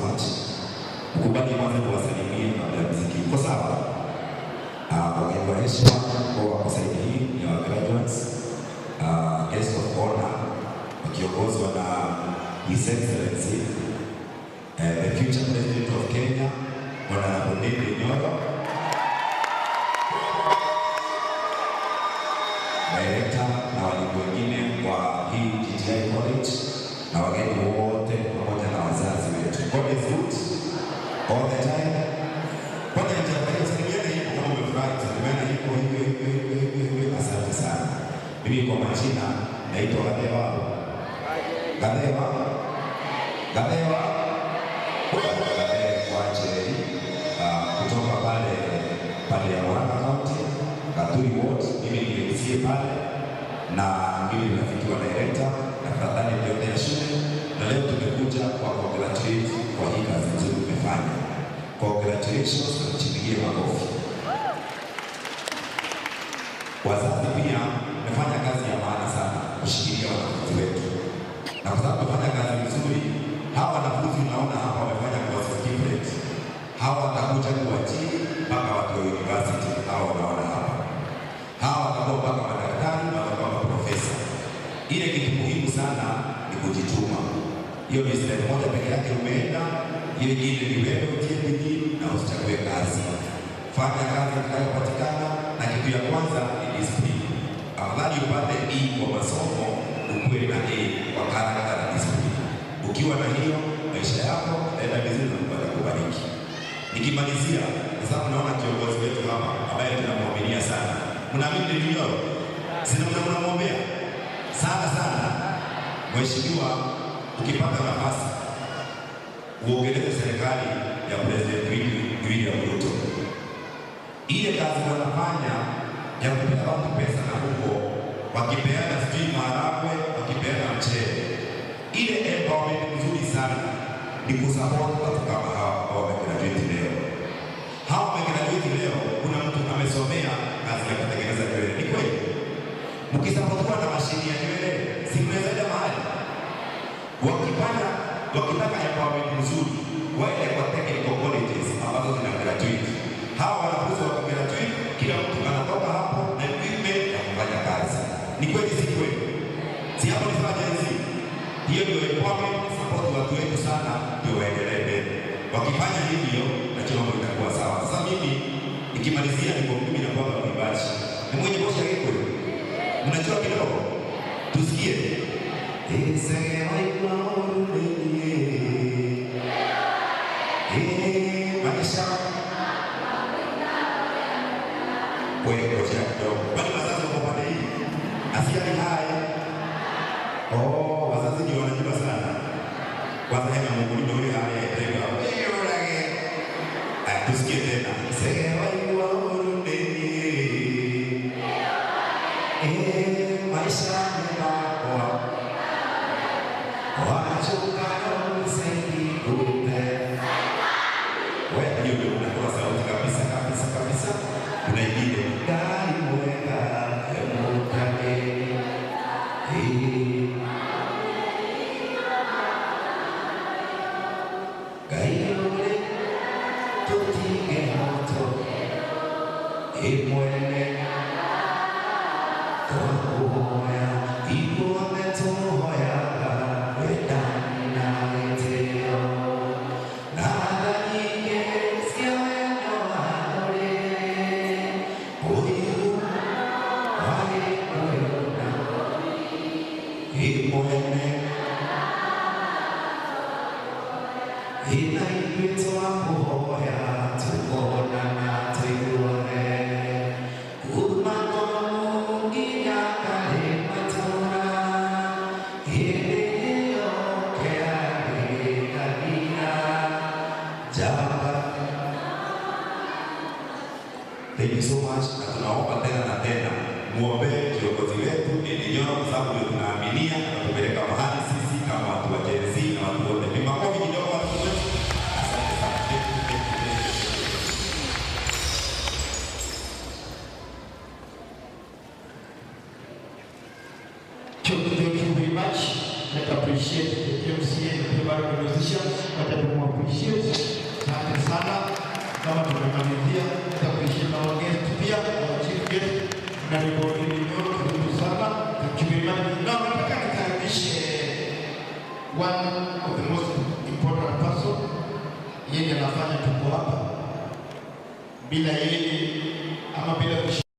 much. Mkubali kwanza kuwasalimia kabla ya muziki. Uko sawa? Wageni wa heshima kwa wako side hii ni our graduates, guest of honor wakiongozwa na His Excellency the future President of Kenya, Honorable Ndindi Nyoro, director na walimu wengine wa hii GTI College na wageni wote pamoja na wazazi wetu. God is good all the time. Bwana nitabariki, salimiana hivyo kama umefurahi, salimiana hivyo hivyo hivyo hivyo hivyo. Asante sana. Mimi kwa majina naitwa Gathewa. Gathewa. Gathewa. Gathewa kutoka pale pale ya Murang'a County, Gaturi Ward. Mimi ni MCA pale na mimi ni rafiki wa director na fraternity yote ya shule, na leo tumekuja kwa congratulate kwa hii kazi nzuri tumefanya. Congratulations, na tuchipigie makofi. Wazazi pia mmefanya kazi ya maana sana kushikilia wanafunzi wetu, na kwa sababu tumefanya kazi nzuri, hawa wanafunzi unaona hapa wamefanya courses different. Hawa watakuja kuajiri mpaka watu wa university, hawa unaona hapa. Hawa watakuwa mpaka madaktari, watakuwa maprofesa. Ile kitu muhimu sana ni kujituma. Hiyo ni step moja peke yake umeenda, ile ingine ni wewe utie bidii na usichague kazi. Fanya kazi itakayopatikana, na kitu ya kwanza ni discipline. Afadhali upate E kwa masomo, ukuwe na A kwa character na discipline. Ukiwa na hiyo, maisha yako yataenda vizuri na Mungu atakubariki. Nikimalizia, kwa sababu naona kiongozi wetu hapa ambaye tunamwaminia sana. Mnaamini Ndindi Nyoro? Si mnamwombea sana sana. Mheshimiwa, ukipata nafasi uongeleze serikali ya President William Ruto. Ile kazi wanafanya ya kupea watu pesa na huko, wakipeana sijui maharagwe, wakipeana mchele. Ile empowerment nzuri sana ni kusupport watu kama hawa ambao wamegraduate leo. Hawa wamegraduate leo, kuna mtu amesomea kazi ya kutengeneza nywele. Ni kweli? Mkisupportiwa na mashini ya nywele, si mnaweza enda mahali? Wakifanya, wakitaka empowerment nzuri, waende kwa technical colleges ambazo zina graduate. Hawa wanafunzi wa graduate, kila mtu anatoka hapo na equipment ya kufanya kazi. Ni kweli si kweli? Si hapo ni sawa Gen Z? Hiyo ndio empowerment, support watu wetu sana ndio waendelee mbele. Wakifanya hivyo, najua mambo itakuwa sawa. Sasa mimi nikimalizia niko mimi na kwamba mwimbaji. Ni mwenye bosi yake kweli? Mnajua kidogo? Tusikie. Maisha wewe ngoja kidogo. Bali wazazi wako pande hii. Asiali hai. Oh, wazazi ndio wanajua sana. Kwanza hema Mungu ndio yule anayetega. Tusikie tena. Maisha ni wewe hiyo ndio unatoa sauti kabisa kabisa kabisa. Kuna ingine gari mwega mutane gaiure tutige moto imwene twakuhoya iguothe tũhoyaga wendani na gĩtĩo na tha nyingĩ cia wendo warĩ ũhiũ wa Gĩkũyũ na imwene ina ithuĩ twakũhoya tũkonana tũiguane kuma Ngong nginya Karĩmatũra hĩndĩ ĩyo kĩarĩkanĩra njamba. Thank you so much, na tunaomba tena na tena muombee kiongozi wetu Ndindi Nyoro kwa sababu ndio tunaaminia na kupeleka mahali sisi kama watu wa Gen Z na watu wote. Ni makofi kidogo watu wetu. Asante sana. Thank you, thank you, thank you. Thank you very much. Let us appreciate the MCA na pia bado tumewezesha, wacha tumu appreciate. Asante sana. Kama tumemalizia, let's appreciate our guest pia, our chief guest na ndio karibu sana. Thank you very much. Now nataka nikaribishe one of the most important person, yeye ndiye anafanya tuko hapa. Bila yeye ama bila kush